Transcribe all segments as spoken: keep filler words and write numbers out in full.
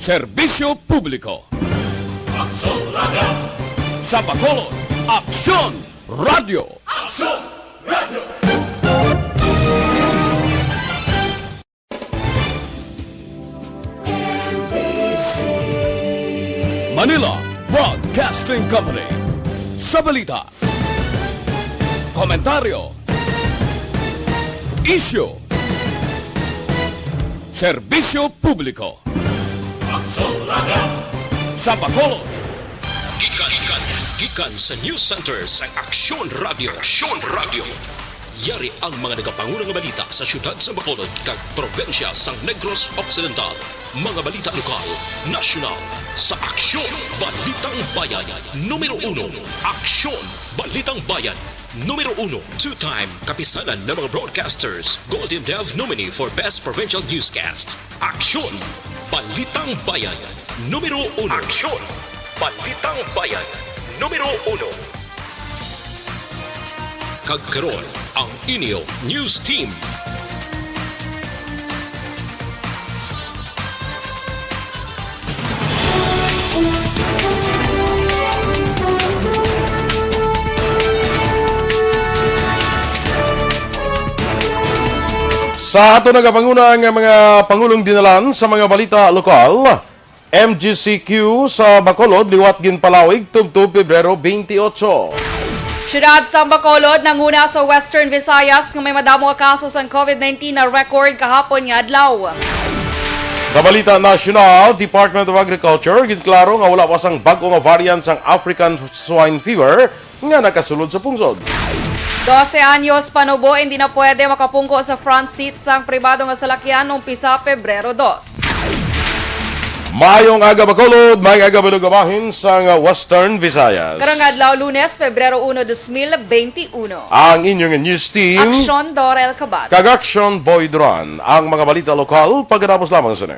Serbisyo publiko. Aksyon Radio. Sa Bacolod, Aksyon Radio. Aksyon Radio. Manila Broadcasting Company. Sa balita, komentaryo, isyu, serbisyo publiko. Aksyon Radio. Sa Bacolod. Gikan, gikan, gikan sa News Center sa Aksyon Radio. Aksyon Radio. Yari ang mga nagapanguna nga balita sa siyudad sa Bacolod kag probinsya sang Negros Occidental. Mga balita lokal, nasyonal, sa Aksyon, Balitang Bayan, numero uno. Aksyon, Balitang Bayan, numero uno. Two-time Kapisanan ng mga Broadcasters Golden Dove nominee for Best Provincial Newscast. Aksyon, Balitang Bayan, numero uno. Aksyon, Balitang Bayan, numero uno. Kag karon, ang inyo news team. Sa ato nagapanguna nga mga pangulong dinalan sa mga balita lokal, M G C Q sa Bacolod liwat ginpalawig tubtob Pebrero twenty-eight. Siyudad sang Bacolod nanguna sa Western Visayas nga may madamo nga kaso sang COVID nineteen na record kahapon nga adlaw. Sa balita nasyonal, Department of Agriculture ginklaro nga wala pa sang bag-o nga variant sang African Swine Fever nga nakasulod sa pungsod. Dose anyos panubo, hindi na pwede makapungko sa front seat sang pribado nga salakyan umpisa Pebrero dos. Maayong aga, Bacolod, maayong aga, Balugabahin sang Western Visayas. Karong adlaw, Lunes, Pebrero uno, dos mil benti uno. Ang inyong news team, Aksyon, Dorel Kabat. Kag Aksyon, Boy Duran. Ang mga balita lokal, pagkatapos lamang sa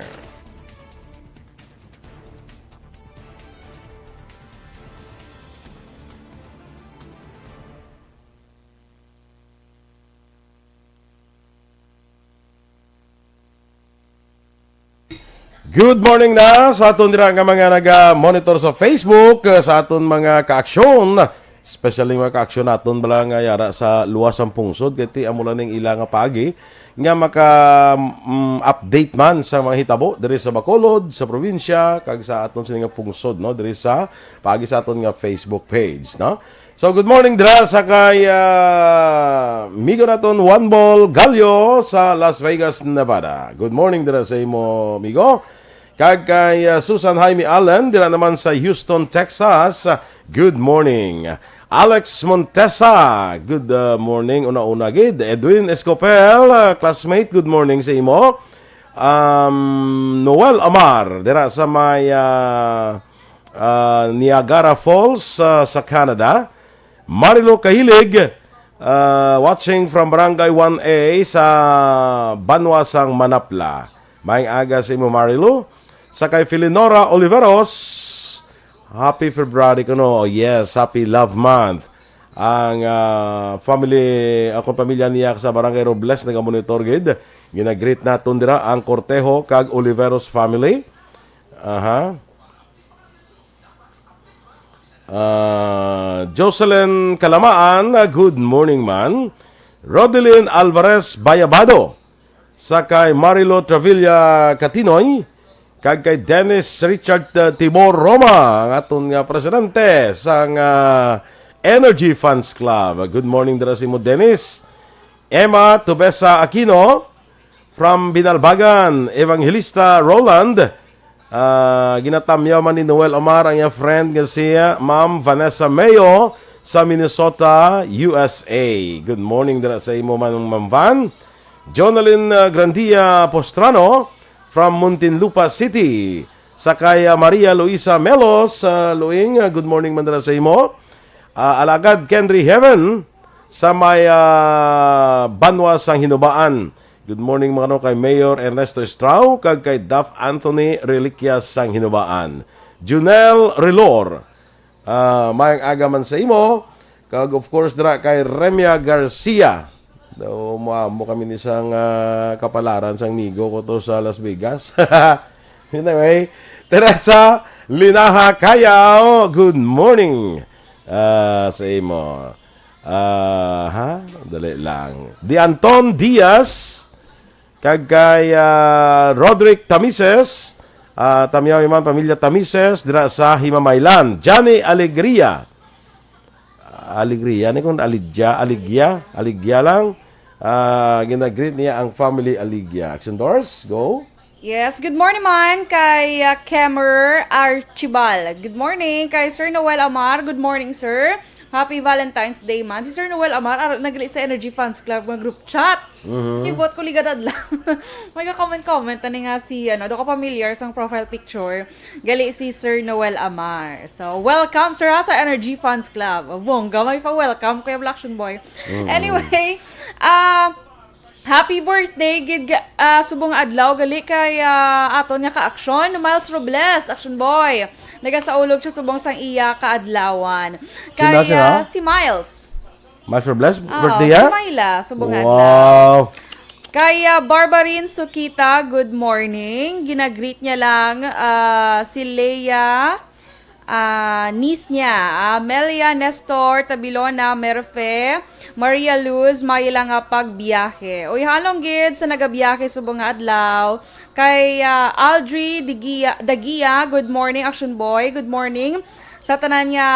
Good morning na sa aton dira nga mga naga-monitor sa Facebook, eh, sa aton mga kaaksyon, especially mga kaaksyon naton bala nga yara sa luwas sang pungsod, kay ti amo lang ning ila nga paagi nga maka, mm, update man sa mga hitabo diri sa Bacolod, sa probinsya, kag sa aton sini nga pungsod, no, diri sa paagi sa aton nga Facebook page, no. So, good morning dira sa kay, ah, migo naton Juan Bol Gallo sa Las Vegas, Nevada. Good morning dira sa imo, migo. Kag kay, ah, Susan Jaime Allen dira naman sa Houston, Texas. Good morning. Alex Montesa, good, ah, morning. Una-una gid, Edwin Escopel, ah, classmate, good morning sa imo. Um, Noel Amar dira sa may, ah, ah, Niagara Falls, ah, sa Canada. Marilo Kahilig, ah, watching from Barangay one A sa banwa sang Manapla. Maayong aga sa imo, Marilo. Sa kay Felinora Oliveros, happy February kuno. Yes, happy Love Month. Ang, ah, family, akong pamilya niya sa Barangay Robles, nagamonitor gid. Ginagreet naton dira ang Cortejo kag Oliveros family. Aha. Ah, Jocelyn Kalamaan, ah, good morning man. Rodelyn Alvarez Bayabado, sa kay Marilo Travilla Katinoy, kag kay Dennis Richard, ah, Tibor Roma, ang aton nga presidente sang, ah, Energy Fans Club. Good morning dira sa imo, Dennis. Emma Tubesa Aquino, from Binalbagan, Evangelista Roland, ah, ginatamyaw man ni Noel Omar ang iya friend nga si, ah, Ma'am Vanessa Mayo sa Minnesota, U S A. Good morning dira sa imo man, Ma'am Van. Jonalyn, ah, Grandia Postrano from Muntinlupa City. Sa kay, ah, Maria Luisa Melos, ah, Luing, ah, good morning man dira sa imo. Ah, Alagad Kendry Heaven sa may, ah, banwa sang Hinubaan. Good morning, mga ano, kay Mayor Ernesto Estrao kag kay Daph Anthony Reliquias sang Hinubaan. Junel Rilor, ah, maayong aga man sa imo. Kag of course, dira kay Remia Garcia. Daw, mo, mo kami ni sang, ah, kapalaran sang migo ko to sa Las Vegas. Anyway, Teresa Linaha Kayaw, good morning. Ah, sa imo. Ah, ha? Dali lang. Di Anton Diaz, kag kay, ah, Roderick Tamises, ah, Tamyaw Iman, pamilya Tamises, dira sa Himamaylan. Johnny Alegria. Alegria, ni kung Aligya, Aligya, Aligya lang. Ah, ginagreet niya ang family Aligya. Action Doors, go. Yes, good morning man kay, ah, Kemer Archibal. Good morning kay Sir Noel Amar. Good morning, sir. Happy Valentine's Day man. Si Sir Noel Amar, ara, nagli sa Energy Fans Club nga group chat. Mhm. Kibot ko ligad adlaw. May ka-comment-comment, ani nga si, ano, do ka familiar sang profile picture. Gali si Sir Noel Amar. So, welcome, sir, ha, sa Energy Fans Club. Bongga, may pa-welcome, Kuya Blaction Boy. Mm. Anyway, ah, happy birthday, gid, ga-, ah, subong nga adlaw, gali kay, ah, aton nga ka-aksyon, Miles Robles, Action Boy. Nagasaulog siya subong sang iya kaadlawan. Sino Kay, sila? ah, si Miles. Miles Robles, Oo, birthday, si ah? Myla, subong nga adlaw. Wow. Kay, ah, Barbarin Sukita, good morning. Ginagreet niya lang, ah, si Leia, ah, niece niya, ah, Melia, Nestor, Tabilona, Merfe, Maria Luz, may ila nga pagbiyahe. Uy, halong gid sa nagabiyahe subong nga adlaw. Kay, ah, Aldri Digia, Dagia, good morning, Action Boy. Good morning sa tanan nga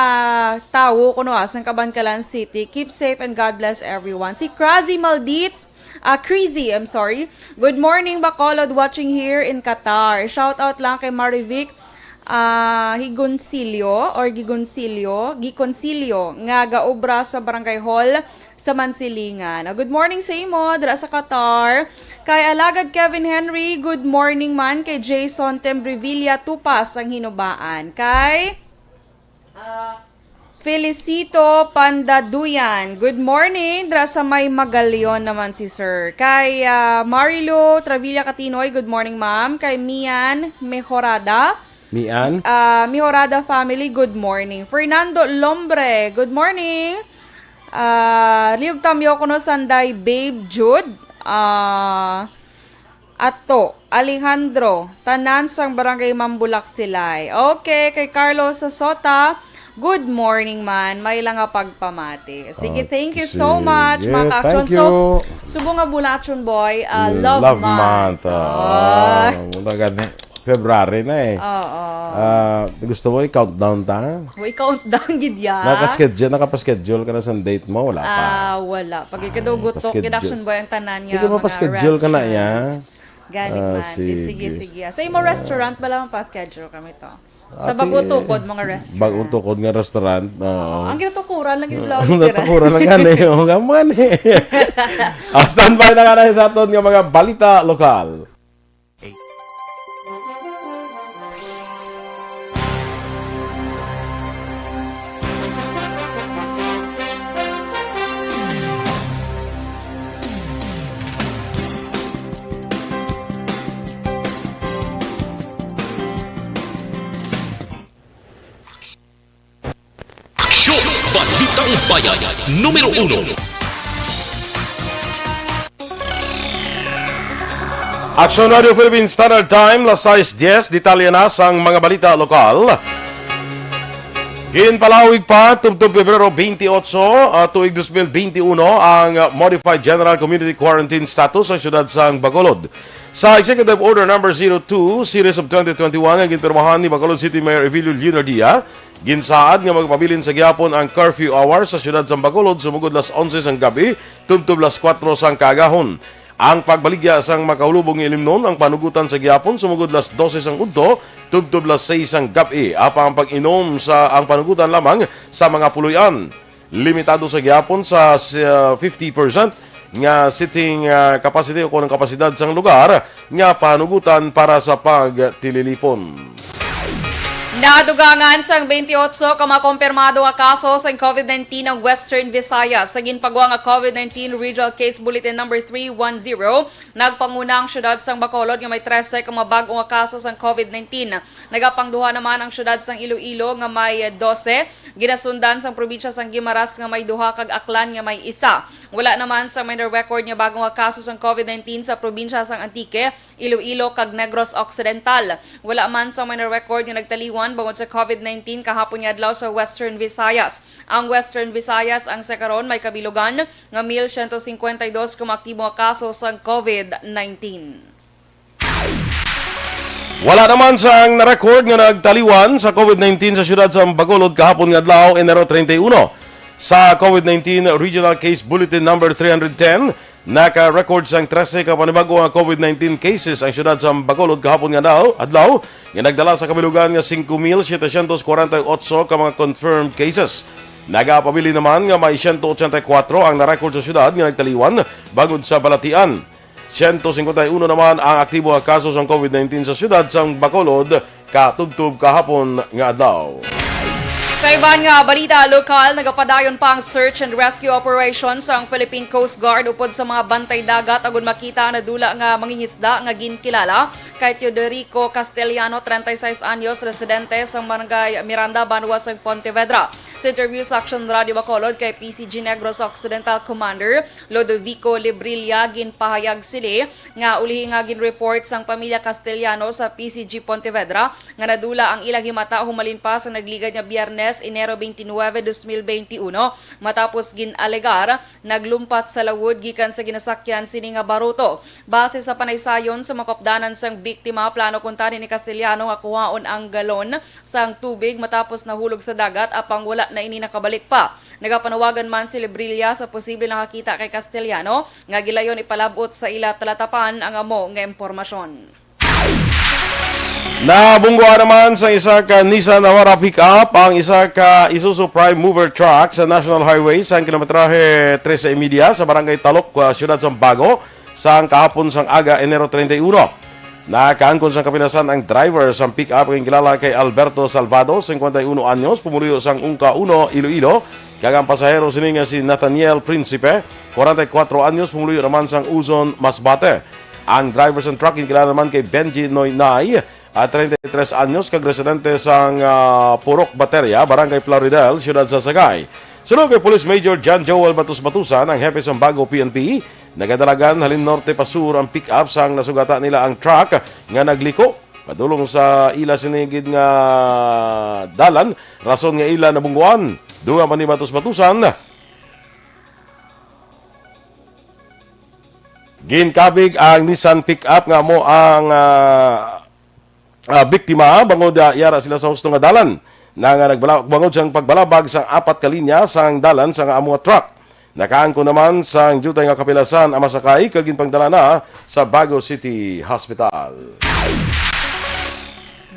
tawo kuno, ah, sang Kabankalan City. Keep safe and God bless everyone. Si Crazy Maldits, ah, Crazy, I'm sorry. Good morning, Bacolod, watching here in Qatar. Shout out lang kay Marivic, ah, Higonsilio or Gigonsilio, Giconsilio, nga gaobra sa Barangay Hall sa Mansilingan. Ah, good morning sa imo, dira sa Qatar. Kay Alagad Kevin Henry, good morning man kay Jason Tembrevilla Tupas ang hinubaan. Kay, ah, Felicito Pandaduyan, good morning. Dira sa may Magalion naman si sir. Kay, ah, Marilo Travilla Katinoy, good morning, ma'am. Kay Mian Mejorada, Mian? ah, Mejorada family, good morning. Fernando Lombre, good morning. Ah, liog tamyo kuno sanday, Babe Jude. Ah, Ato, Alejandro, tanan sang Barangay Mambulak Silay. Okay, kay Carlos Sasota, good morning man. May lang nga pagpamati. Sige, Okay, thank you so much, sige. Mga ka-action. Thank So, you. Subo nga bulan, Action Boy, ah, Mm, Love Love Month. Month. Ah, Oh. wala gani. February na eh. Oo. Ah, gusto mo i-countdown ta? Uy, countdown gid ya. Nakaschedule, nakapaschedule ka na sa date mo? Wala pa. Ah, wala. Pag ikaw daw Ah, gutok, paschedule. Gid Action Boy ang tanan niya, Sige, mga mapaschedule ka na, restaurant. Ya? Gani Ah, man. Sige, sige. sige, sige. Sa imo restaurant, bala mapaschedule kami to. Sa Ate, Bago Tukod, mga restaurant. Bago Tukod nga restaurant, oo. Ang ginatukuran lang yung vlog, Ang ginatukuran lang gani, yung gaman eh. Ah, standby na nga na sa aton nga mga balita lokal. Aksyon! Balitang Bayan, numero uno. Aksyon Radio Philippine Standard Time, las sais dies, detalye na sang mga balita lokal. Ginpalawig pa, tubtob Pebrero twenty-eight, ah, tuig dos mil benti uno, ang Modified General Community Quarantine Status sa siyudad sang Bacolod. Sa Executive Order Number Zero Two, Series of twenty twenty-one, nga ginpirmahan ni Bacolod City Mayor Evilio Leonardia, ginsaad nga magpabilin sa gihapon ang curfew hours sa siyudad sang Bacolod, sumugod las onse sang gabi tubtob las kuwatro sang kaagahon. Ang pagbaligya sang makahulubong nga ilimnon ang panugutan sa gihapon, sumugod las dose sang udto tubtob las sais sang gab-i, apang ang pag-inom sa, ang panugutan lamang sa mga puloy-an. Limitado sa gihapon sa, sa fifty percent nga seating, ah, capacity o kung ang kapasidad sang lugar nga panugutan para sa pagtililipon. Nadugangan sang twenty-eight ka mga kompirmado nga kaso sang COVID nineteen ang Western Visayas. Sa ginpagwa nga COVID nineteen Regional Case Bulletin Number three one zero, nagpanguna ang siyudad sang Bacolod nga may trese ka mga bag-o nga kaso sang COVID nineteen. Nagapangduha naman ang siyudad sang Iloilo nga may dose. Ginasundan sang probinsya sang Guimaras nga may duha kag Aklan nga may isa. Wala naman sa minor record nga bag-o nga kaso sang COVID nineteen sa probinsya sang Antique, Iloilo, kag Negros Occidental. Wala man sa may na-record nga nagtaliwan bangod sa COVID nineteen kahapon nga adlaw sa Western Visayas. Ang Western Visayas ang sa karon may kabilugan nga mil siyento singkwenta y dos ka mga aktibo nga kaso sang COVID nineteen. Wala naman sang na-record nga nagtaliwan sa COVID nineteen sa siyudad sa Bacolod kahapon nga adlaw, Enero treinta y uno. Sa COVID nineteen Regional Case Bulletin Number three hundred ten, naka-record sang trese ka panibag-o nga COVID nineteen cases ang siyudad sa Bacolod kahapon nga adlaw, adlaw nga nagdala sa kabilugan nga singko mil setecientos kwarenta y otso ka mga confirmed cases. Nagapabilin naman nga may siyento otsenta y kwatro ang na-record sa siyudad nga nagtaliwan bangod sa balatian. Siyento singkwenta y uno naman ang aktibo nga kaso sang COVID nineteen sa siyudad sang Bacolod katubtob kahapon nga adlaw. Sa iban nga balita, lokal, nagapadayon pa ang search and rescue operation sang Philippine Coast Guard upod sa mga bantay dagat agud makita ang nadula nga mangingisda nga ginkilala kay Teodorico Castellano, treinta y seis anyos, residente sa Barangay Miranda, banwa sa Pontevedra. Sa interview sa Action Radio Bacolod kay P C G Negros Occidental Commander Lodovico Librilla, ginpahayag sini nga ulihi nga ginreport sang pamilya Castellano sa P C G Pontevedra nga nadula ang ilang himata humalin pa sa nagligad nga Biyernes, Enero twenty-nine, twenty twenty-one, matapos gin-alegar naglumpat sa lawod gikan sa ginasakyan sini nga baruto. Base sa panaysayon sa mga kaupdanan sang biktima, plano kuntani ni Castellano nga kuhaon ang galon sang tubig matapos nahulog sa dagat, apang wala na ini nakabalik pa. Nagapanawagan man si Librilla sa posible nakakita kay Castellano nga gilayon ipalab-ot sa ila talatapan ang amo nga impormasyon. Nabunggoan naman sa isa ka Nissan Navara pickup ang isa ka Isuzu Prime Mover truck sa National Highway sa kilometrahe trese y media sa Barangay Talok, uh, Siyudad Sambago, sang kahapon sang aga, Enero treinta y uno. Nakaangkon sang kapilasan ang driver sang pick-up nga kilala kay Alberto Salvado, singkwenta y uno anyos, pumuluyo sang Ungka Uno, Iloilo, kag ang pasahero sini nga si Nathaniel Principe, kwarenta y kwatro anyos, pumuluyo naman sang Uzon, Masbate. Ang driver sang truck ginakilala naman kay Benji Noynay, ah, treinta y tres anyos, kag residente sang, ah, Purok Bateria, Barangay Plaridel, Siyudad sa Sagay. Suno kay Police Major John Joel Batus Batusan, ang hepe sang Bago P N P, nagadalagan halin norte pa sur ang pick-up sang nasugata nila ang truck nga nagliko padulong sa ila sini gid nga dalan, rason nga ila nabungguan. Dungan pa ni Batus Batusan, ginkabig ang Nissan pick-up nga amo ang, ah, ah, biktima, bangod, ah, yara sila sa husto nga dalan na nga nagbala-, bangod sang pagbalabag sang apat ka linya sang dalan sa nga amo nga truck. Nakaangkon naman sang diutay nga kapilasan ang masakay kag ginpangdala na sa Bago City Hospital.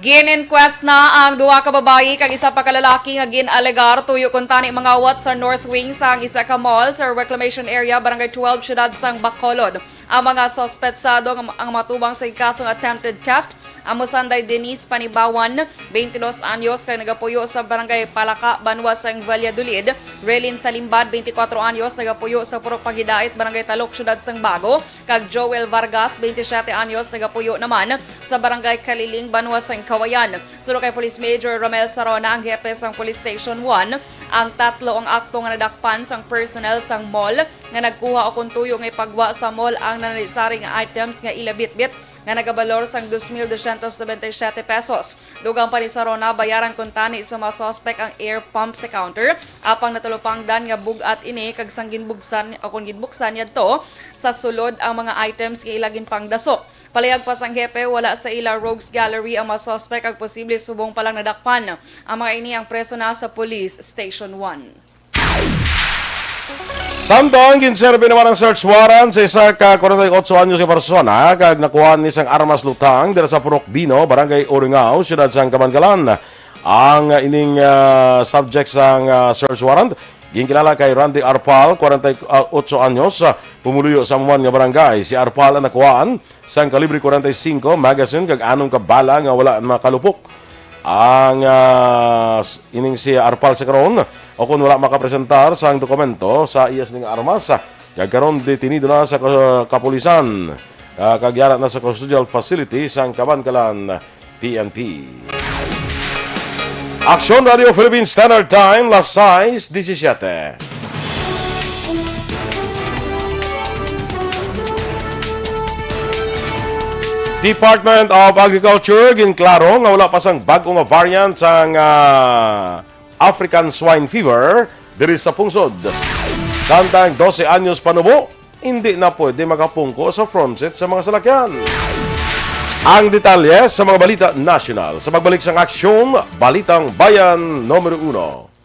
Gin-inquest na ang duha ka babayi kag isa pa ka lalaki nga gin-alegar tuyo kuntani mangawat sa North Wing sang isa ka mall sa Reclamation Area, Barangay twelve, Siyudad sang Bacolod. Ang mga suspetsado nga ang matubang sa kaso nga attempted theft amo sanday Denise Panibawan, twenty-dos anyos, kag nagapuyo sa Barangay Palaka, banwa sang Valladolid, Relin Salimbad, twenty-kwatro anyos, nagapuyo sa Purok Paghidait, Barangay Talok, Siyudad sang Bago, kag Joel Vargas, twenty-siyete anyos, nagapuyo naman sa Barangay Kaliling, banwa sang Kawayan. Suno kay Police Major Romel Sarona, ang hepe sang Police Station one, ang tatlo ang akto nga nadakpan sang personnel sang mall nga nagkuha ukon tuyo nga ipagwa sa mall ang nanalisari nga items nga ila bitbit nga nagabalor sang dos mil dosyentos nobenta y siyete pesos. Dugang pa ni Sarona, bayaran kuntani sa mga suspek ang air pump sa counter, apang natalupangdan nga bug-at ini kag sang ginbuksan o kon ginbuksan yadto sa sulod ang mga items nga ila ginpangdasok. Palayag pa sang hepe, wala sa ila rogues gallery ang mga suspek kag posible subong pa lang nadakpan. Ang mga ini ang preso na sa Police Station one. Samtang ginserbi naman ang search warrant sa isa ka kwarenta y otso anyos nga persona kag nakuha ni sang armas lutang dira sa Purok Bino, Barangay Urungao, Siyudad sang Kabankalan. Ang ining, ah, subject sang, ah, search warrant ginkilala kay Randy Arpal, kwarenta y otso anyos, ah, pumuluyo sa amuhan nga barangay. Si Arpal ang nakuhaan sang kalibre kwarenta y singko magazine kag anom ka bala nga wala makalupok. Ang, ah, s-, ining si Arpal sa karon, o kon wala makapresentar sang dokumento sa iya sining armas, ah, kag karon detenido na sa ka-, kapulisan, ah, kag yara na sa custodial facility sang Kabankalan P N P. Aksyon Radio Philippine Standard Time, las sais disisiete. Department of Agriculture ginklaro nga wala pa sang bag-o nga variant sang, ah, African Swine Fever diri sa pungsod. Samtang dose anyos panubo, hindi na pwede makapungko sa front seat sa mga salakyan. Ang detalye sa mga balita nasyonal sa pagbalik sang Aksyon, Balitang Bayan Numero Uno.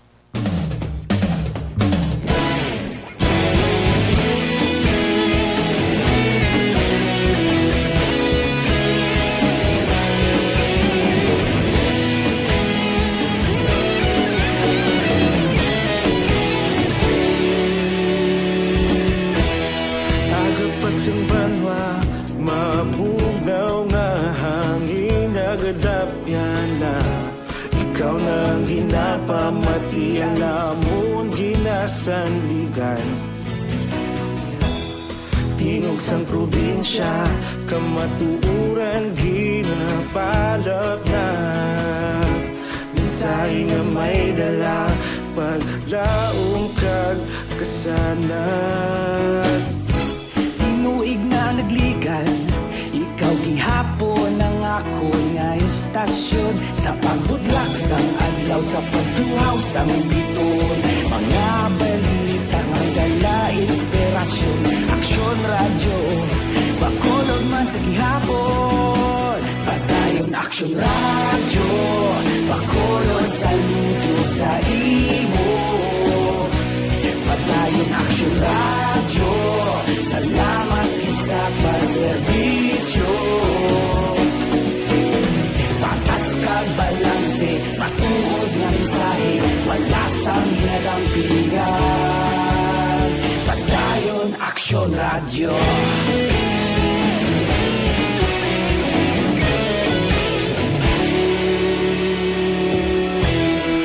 Aga pa sing banwa, mabugnaw nga hangin, nagadapyan na. Ikaw na ang ginapamati, ang amon ginasandigan. Tingog sang probinsya, kamatuoran ginapalapnap. Mensahe nga may dala, paglaom kag kasanag. Tinuig na nagligan, ikaw gihapon ang akon nga istasyon. Sa pagbutlak sang adlaw, sa pagtuhaw sang biton, mga balita nga dala inspirasyon. Aksyon Radyo, Bacolod man sa gihapon. Padayon Aksyon Radyo, Bacolod, saludo sa imo. Padayon Aksyon Radyo, salamat gid sa pagserbisyo. Patas kag balanse, matuod nga mensahe, wala sang ginadampigan. Padayon Aksyon Radyo.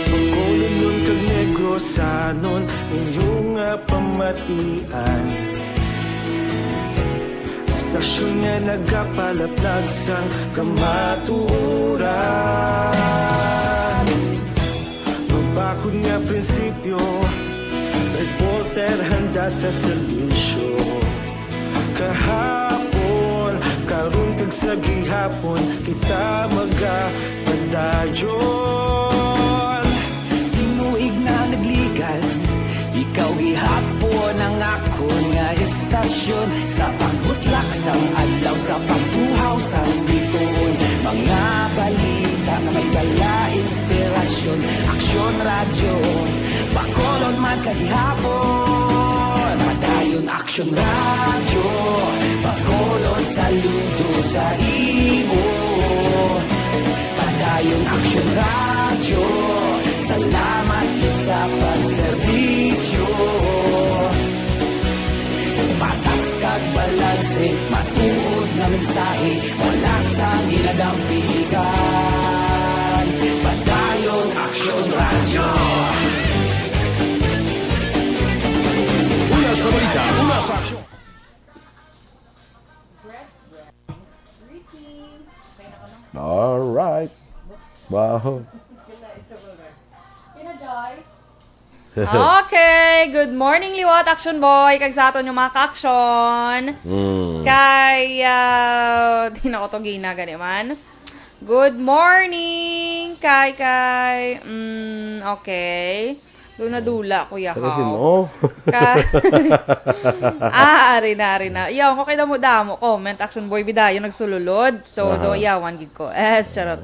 Bacolodnon kag Negrosanon, inyo nga pamatian. Istasyon nga nagapalaplag sang kamatuoran. Mabakod nga prinsipyo, reporter handa sa serbisyo. Kahapon, karon kag sa gihapon, kita magapadayon. Tinuig na nagligan, ikaw gihapon ang akon nga istasyon. Sa pagbutlak sang adlaw, sa pagtuhaw sang biton, mga balita nga may dala inspirasyon. Aksyon Radyo, Bacolod man sa gihapon. Padayon Aksyon Radyo, Bacolod, saludo sa imo. Padayon Aksyon Radyo, salamat gid sa pagserbisyo. Patas kag balanse, matuod nga mensahe, wala sang ginadampigan. Padayon Aksyon Radyo. Una sa balita, una sa aksyon. All right. Wow. Okay, good morning, liwat, Action Boy, kag sa aton yung mga ka-action. Mm. Kay, ah, di na ko to gina, gani man. Good morning, kay, kay, mm, okay. Doon nadula, kuya. Sa kasin, oh. Ka- ah, ari na, ari na. Yaw, ko kay damo-damo. Comment, Action Boy, bidayo, nagsululod. So, aha, do, yawan gid ko. Yes, charot.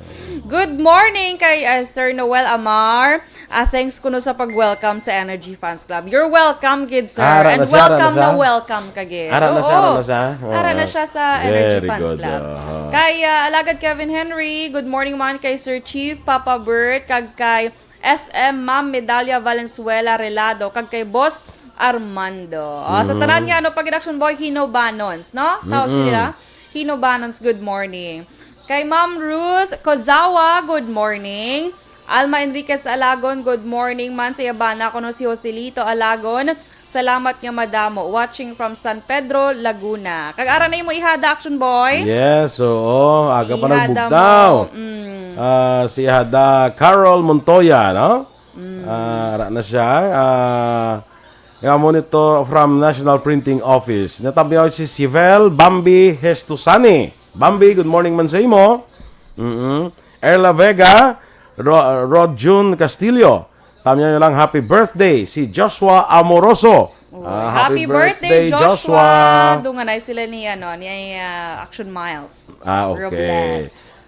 Good morning kay, uh, Sir Noel Amar. Ah, thanks kuno sa pag-welcome sa Energy Fans Club. You're welcome, gid, sir. Ah, ara na siya, ara na siya. And welcome na welcome ka, gid. Ara na siya, oo, ara na siya. Ara na siya sa Energy Fans Club. Very good, aha. Kay, ah, Alagad Kevin Henry, good morning man kay Sir Chief, Papa Bert, kag kay S M Ma'am Medalia Valenzuela Relado, kag kay Boss Armando. Oh, sa tanan nga, ano, pag-, Action Boy, Hino Banons, no? Tawag sila. Hino Banons, good morning. Kay Ma'am Ruth Kozawa, good morning. Alma Enriquez Alagon, good morning man sa iya bana, kuno si Joselito Alagon. Salamat nga madamo. Watching from San Pedro, Laguna. Kag ara na imo ihada, Action Boy. Yes, oo. Aga pa nagbugtaw. Mm. Ah, si ihada Carol Montoya, no? Mm. Ah, ara na siya. Ah, amo nito from National Printing Office. Natamyaw si Sivel Bambi Hestusani. Bambi, good morning man sa imo. Mm-mm. Erla Vega, Ro-, Rod June Castillo. Tamya nyo lang, happy birthday si Joshua Amoroso. Oh, Ah, happy happy birthday, birthday, Joshua. Joshua. Dunganay sila ni, ano, ni, ah, Action Miles Ah, okay. Robles.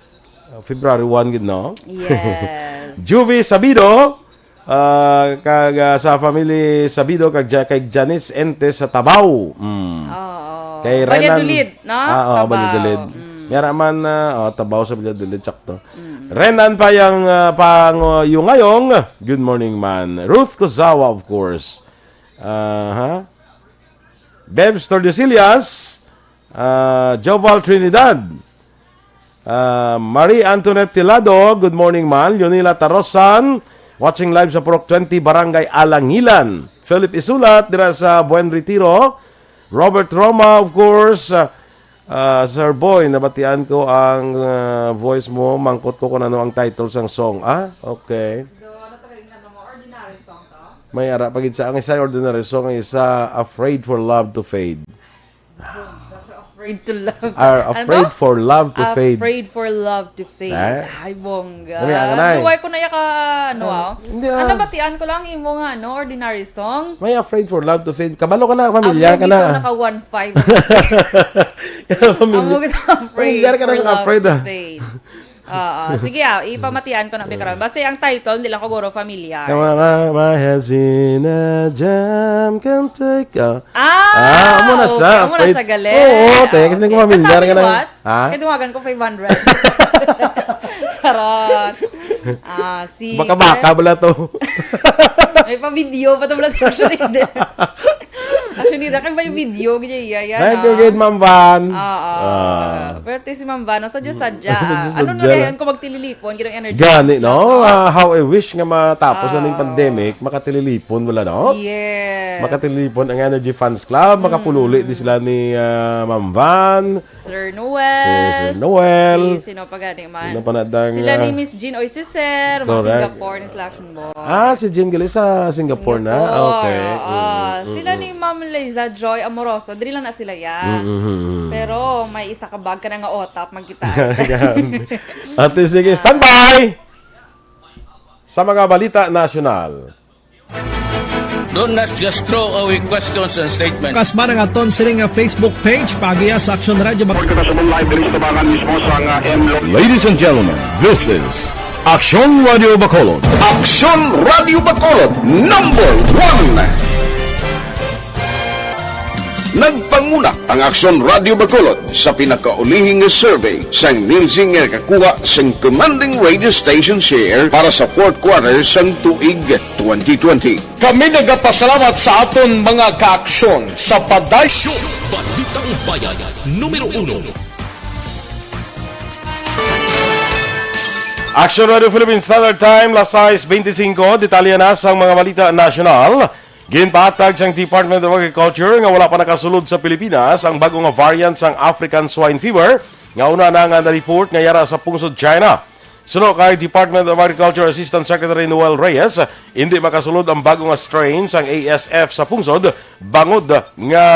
February one gid, no? Yes. Juvie Sabido, ah, kag, ah, sa family Sabido, kag Ja-, kay Janice Ente sa Tabaw. Mm. Oo. Kay Renan Valladolid, no? Ah, oo, Tabaw. Valladolid. Mm. Yara man, ah, oh, Tabaw sa Valladolid, sakto. Mm. Renan Payang, ah, Panguyungayong. Good morning, man. Ruth Kuzawa, of course. Aha. Bebs Tordesillas, ah, Joval Trinidad, ah, Marie Antoinette Pilado, good morning, man. Leonila Tarosan, watching live sa Purok twenty, Barangay Alangilan. Philip Isulat, dira sa Buen Retiro. Robert Roma, of course. Ah, ah, Sir Boy, nabatian ko ang, ah, voice mo. Mangkot ko kung ano ang title sang song. Ah, okay. So, ano pa rin, ano mo, ordinary song to? May ara pa gid sa, ang isa ordinary song, ang isa Afraid for Love to Fade. Boom. That's Afraid to Love. Are Ano afraid to? for love to fade. Afraid for love to fade. Eh? Ay, bongga. Kami ang anay. Duway ko na ya ka, ano, ah. Hindi, ah. Ano, batian ko lang imo nga, no, ordinary song. May Afraid for Love to Fade. Kabalo ka na, familiar Amo ka gito na. naka one five. Familiar. Amo gito, Afraid Familiar ka na for sa Love Afraid, to ah. Fade. Oo. Sige, ah, ipamatian ko na mi karon. Basta ang title, hindi lang ko guro familiar. Tama ka, my head's in a jam, can't take a Ah, Ah, amo na okay, sa amo na Afraid. sa galing. Oo, te, kasi Okay. nagpamamilyar ka Kanta na. mo liwat? Ha? Kaya dumagan ko five hundred. Charot. Ah, si Baka-baka bala to. May pa-video pa to, wala sa action leader. Action leader, kaya may video, ganyan, iya, iya, Thank you, ah. good Ma'am Van. Oo. Ah. Pero ito si Ma'am Van, no? Sadya, sadya. Sadya, Ano sadya na lang. yan kung magtililipon, ginang energy Gani, lang, no? no? Ah, how I wish nga matapos na ning Ah. pandemic, makatililipon wala, no? Yes. Makatililipon ang Energy Fans Club, Mm. makapululi di sila ni, ah, Ma'am Van. Sir Noel. Si Sir Noel. Si sino pa gani man? Sino pa na dang, Sila ni ah, Miss Jean Oy Siser, mga Correct. Singapore ni Slash and Boy. Ah, si Jean gali sa Singapore na? Singapore, Okay. oo. Mm, mm, Sila mm. ni Ma'am Liza Joy Amoroso, diri lang na sila, ya. Mm, mm, mm, mm. Pero may isa ka bag ka na nga otap, magkita. Ate, sige, Ah. standby! Sa mga balita nasyonal. Don't not just throw away questions and statements. Kasma nga aton sini nga Facebook page, paagiya sa Aksyon Radio Bac- Report kita sa live diri sa Tabangan mismo sa nga M Lo- Ladies and gentlemen, this is Aksyon Radio Bacolod. Aksyon Radio Bacolod, number one. Nagpanguna ang Aksyon Radio Bacolod sa pinakaulihing nga survey sang Nielsen nga nakakuha sang commanding radio station share para sa fourth quarter sang tuig twenty twenty. Kami nagapasalamat sa aton mga kaaksyon sa paday- Show, Balitang Bayan, numero uno. Action Radio Philippine Standard Time, las sais beintisinko. Detalye na sang mga balita nasyonal. Ginpahatag sang Department of Agriculture nga wala pa nakasulod sa Pilipinas ang bag-o nga variant sang African Swine Fever nga una na nga na-report nga yara sa pungsod China. Suno kay Department of Agriculture Assistant Secretary Noel Reyes, indi makasulod ang bag-o nga strain sang A S F sa pungsod, bangod nga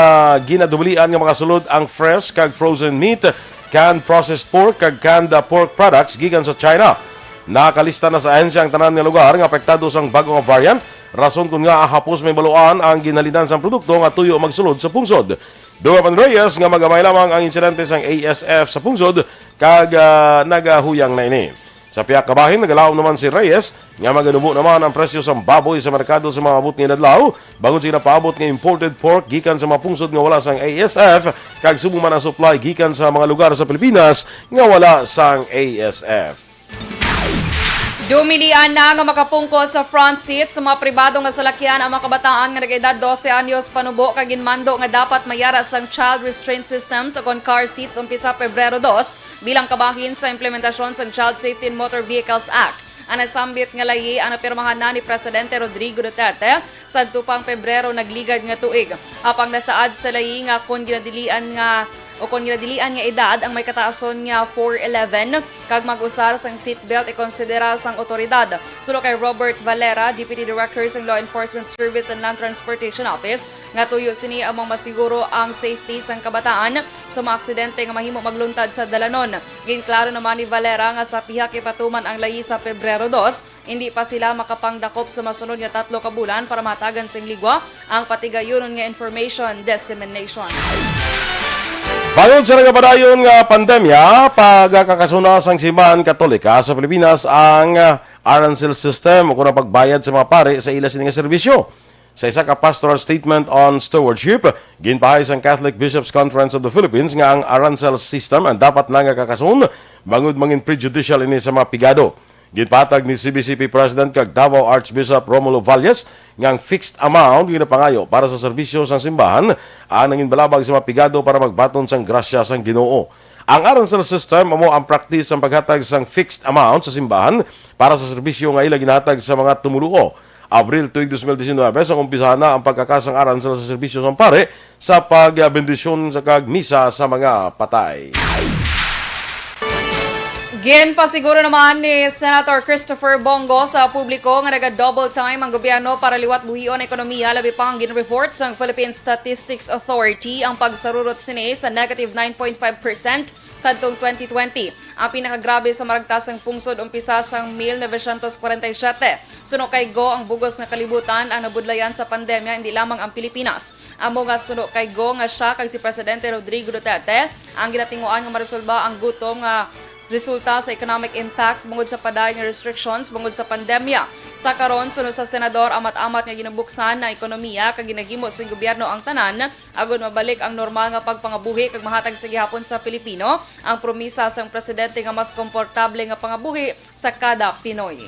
ginadublian nga makasulod ang fresh kag frozen meat, canned processed pork, kag canned, uh, pork products gikan sa China. Nakalista na sa ahensya ang tanan nga lugar nga apektado sang bag-o nga variant, rason kon ngaa hapos may baluan ang ginhalinan sang produkto nga tuyo magsulod sa pungsod. Dugang pa ni Reyes nga magamay lamang ang insidente sang A S F sa pungsod kag, ah, nagahuyang na ini. Sa pihak ka bahin, nagalaom naman si Reyes nga maganubo naman ang presyo sang baboy sa merkado sa mga abot nga inadlaw, bangod sa ginapaabot nga imported pork gikan sa mga pungsod nga wala sang A S F, kag subong man ang supply gikan sa mga lugar sa Pilipinas nga wala sang A S F. Dumilian na nga makapungko sa front seat sa mga pribado nga salakyan ang mga kabataan nga nag-edad dose anyos panubo, kag ginmando nga dapat mayara sang child restraint systems ukon car seats umpisa Pebrero dos, bilang kabahin sa implementasyon sang Child Safety in Motor Vehicles Act. Ang nasambit nga layi ang napirmahan na ni Presidente Rodrigo Duterte sadto pang Pebrero nagligad nga tuig. Apang nasaad sa layi nga kon ginadilian nga o kon ginadilian nga edad ang may kataason nga four eleven kag mag-usar sang seatbelt ikonsidera sang otoridad. Suno kay Robert Valera, Deputy Director sang Law Enforcement Service and Land Transportation Office, nga tuyo sini among masiguro ang safety sang kabataan sa mga aksidente nga mahimo magluntad sa dalanon. Ginklaro naman ni Valera nga sa pihak ipatuman ang layi sa Pebrero dos, hindi pa sila makapangdakop sa masunod nga tatlo ka bulan para mahatagan sing ligwa ang patigayunon nga information dissemination. Bangod sa nagapadayon nga pandemya, pagakakasuna sang simbahan Katolika sa Pilipinas ang, ah, aransel system o kon ang pagbayad sa mga pari sa ila sini nga serbisyo. Sa isa ka pastoral statement on stewardship, ginpahay sang Catholic Bishops' Conference of the Philippines nga ang aransel system ang dapat na nga kakason, bangod mangin prejudicial ini sa mga pigado. Ginpatag ni C B C P President kag Davao Archbishop Romulo Valles nga ang fixed amount ginapangayo para sa serbisyo sang simbahan ang nanginbalabag sa mga pigado para magbaton sang grasya sang Ginoo. Ang aransel system amo ang praktis sang paghatag sang fixed amount sa simbahan para sa serbisyo nga ila ginahatag sa mga tumoluo. Abril tuig dos mil diecinuebe, sang umpisahan na ang pagkakas sang aransel sa serbisyo sang pari sa pagbendisyon sa kag misa sa mga patay. Ginpasiguro naman ni Senator Christopher Bong Go sa publiko nga naga-double time ang gobyerno para liwat buhion ang ekonomiya, labi pa ang gin-report sang Philippine Statistics Authority ang pagsarurot sini sa negative nine point five percent sadtong twenty twenty. Ang pinakagrabe sa maragtasang pungsod umpisa sang mil novecientos kwarenta y siyete. Suno kay Go, ang bug-os nga kalibutan ang nabudlayan sa pandemya, hindi lamang ang Pilipinas. Amo nga suno kay Go nga siya kag si Presidente Rodrigo Duterte ang ginatinguan nga maresolba ang gutom nga resulta sa economic impacts bangod sa padayon nga restrictions bangod sa pandemya. Sa karon, suno sa senador, amat-amat nga ginabuksan na ekonomiya kag ginahimo sing gobyerno ang tanan agod mabalik ang normal nga pagpangabuhi kag mahatag sa gihapon sa Pilipino ang promisa sang presidente nga mas komportable nga pangabuhi sa kada Pinoy.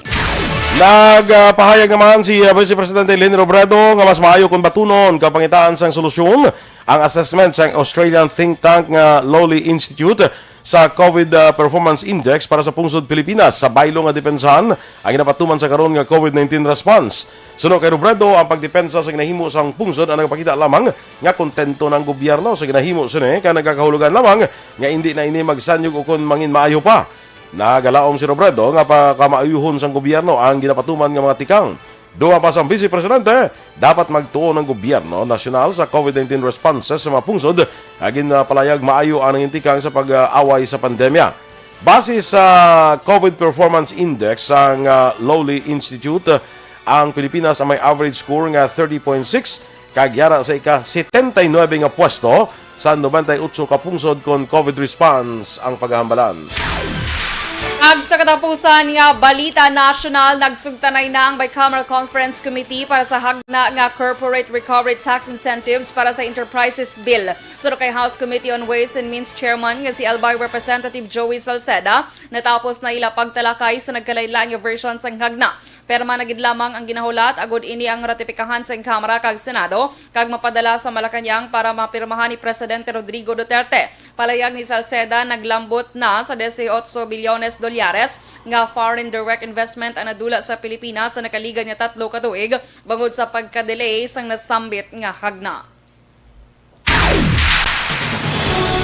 Nagpahayag naman si, uh, Vice Presidente Leni Robredo nga mas maayo kung batunon kapangitaan sang solusyon ang assessment sang Australian think tank nga Lowly Institute sa COVID, uh, Performance Index para sa pungsod Pilipinas sa baylo nga depensahan ang ginapatuman sa karon nga COVID nineteen response. Suno kay Robredo, ang pagdepensa sa ginahimo sang pungsod ang nagpakita lamang nga kontento na ang gobyerno sa ginahimo sini, kag nagakahulugan lamang nga indi na ini magsanyog ukon mangin maayo pa. Nagalaom si Robredo nga pakamaayuhon sang gobyerno ang ginapatuman nga mga tikang. Dugang pa sang Vice Presidente, dapat magtuon ang gobyerno nasyonal sa COVID nineteen responses sa mga pungsod nga ginpalayag maayo ang nangin tikang sa pag-away sa pandemya. Base sa COVID Performance Index sang, ah, Lowly Institute, ang Pilipinas ang may average score nga thirty point six, kag yara sa ika setenta y nuebe nga pwesto sa nobenta y otso ka pungsod kon COVID response ang paghambalan. Kag sa katapusan nga balita nasyonal, nagsugtanay na ang Bicameral Conference Committee para sa hagna nga Corporate Recovery Tax Incentives para sa Enterprises Bill. Suno kay House Committee on Ways and Means Chairman nga si Albay Representative Joey Salceda, natapos na ila pagtalakay sa nagkalain-lain nga version sang hagna. Pirma na gid lamang ang ginahulat agod ini ang ratipikahan sang Kamara kag Senado kag mapadala sa Malacañang para mapirmahan ni Presidente Rodrigo Duterte. Palayag ni Salceda, naglambot na sa dieciocho bilyones dolyares nga foreign direct investment ang nadula sa Pilipinas sa nakaligad nga tatlo ka tuig bangod sa pagka-delay sang nasambit nga hagna.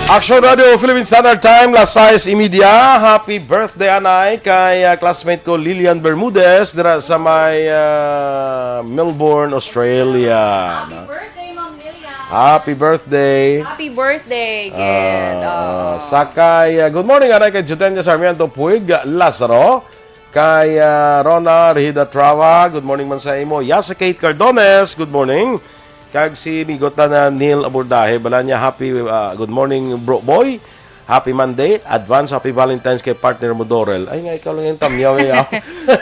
Action Radio Philippine Standard Time, las sais y media. Happy birthday, anay, kay, ah, classmate ko, Lilian Bermudez, dira sa may, ah, Melbourne, Australia. Happy birthday, Ma'am Lilian. Happy birthday. Happy birthday, Ged. Ah, ah, sakay, ah, good morning, anay, kay Jutenia Sarmiento Puig Lazaro. Kay, ah, Rona Rehida Trava, good morning man sa imo. Yasa Kate Cardones, good morning. Kag si Migota na Neil Abordahe, bala niya, happy, ah, good morning, bro boy. Happy Monday. Advance happy Valentine's kay partner mo, Dorel. Ay, nga ikaw lang yung tamyaw, eh, ah.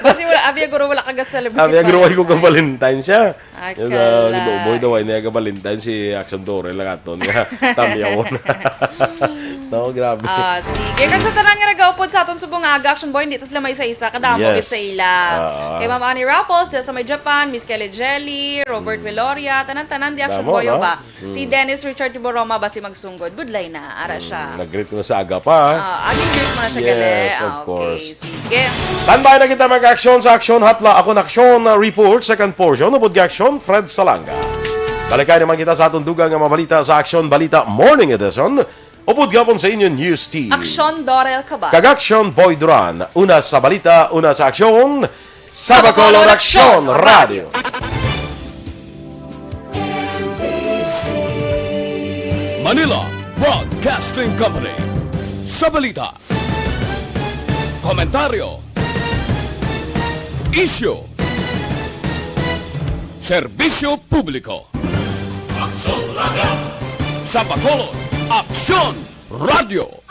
Basi wala, abi, guro, wala ka ga-celebrate Abi, guro, Valentine's. Ay ko ga-Valentine siya. Ay, Yan, ah, kala. Si Boboy daw, ay niya ga-Valentine, si Action Dorel lang aton nga tamyaw na. No, grabe. Ah, sige. Kag sa tanan nga nagaupod sa aton subong nga aga, Action Boy, hindi ta sila maisa-isa. Kadamo Yes. gid sa ila. Ah. Kay Ma'am Annie Raffles, dira sa may Japan, Miss Kelly Jelly, Robert Mm. Veloria, tanan-tanan di Action Damo, Boy, no? ba? Si Mm. Dennis Richard Tiboroma, basi magsunggod. Budlay na, ara Mm, siya. nag-greet ko na sa aga pa, ha? Ah, agin greet mo na siya, Yes, gali. of Ah, okay. course. Sige. Standby na kita, mag-action sa Action Hotline. Ako na Action, uh, Report, second portion. Upod kay Action, Fred Salanga. Balikay naman kita sa atong dugang nga mga balita sa Action Balita Morning Edition. Upod gihapon sa inyo, News Team. Aksyon, Dorel Cabal. Kag Aksyon, Boy Duran. Una sa balita, una sa aksyon. Sa Bacolod, Aksyon Radio. Manila Broadcasting Company. Sa balita, komentaryo, isyu, serbisyo publiko. Aksyon Radio. Sa Bacolod, Aksyon Radio.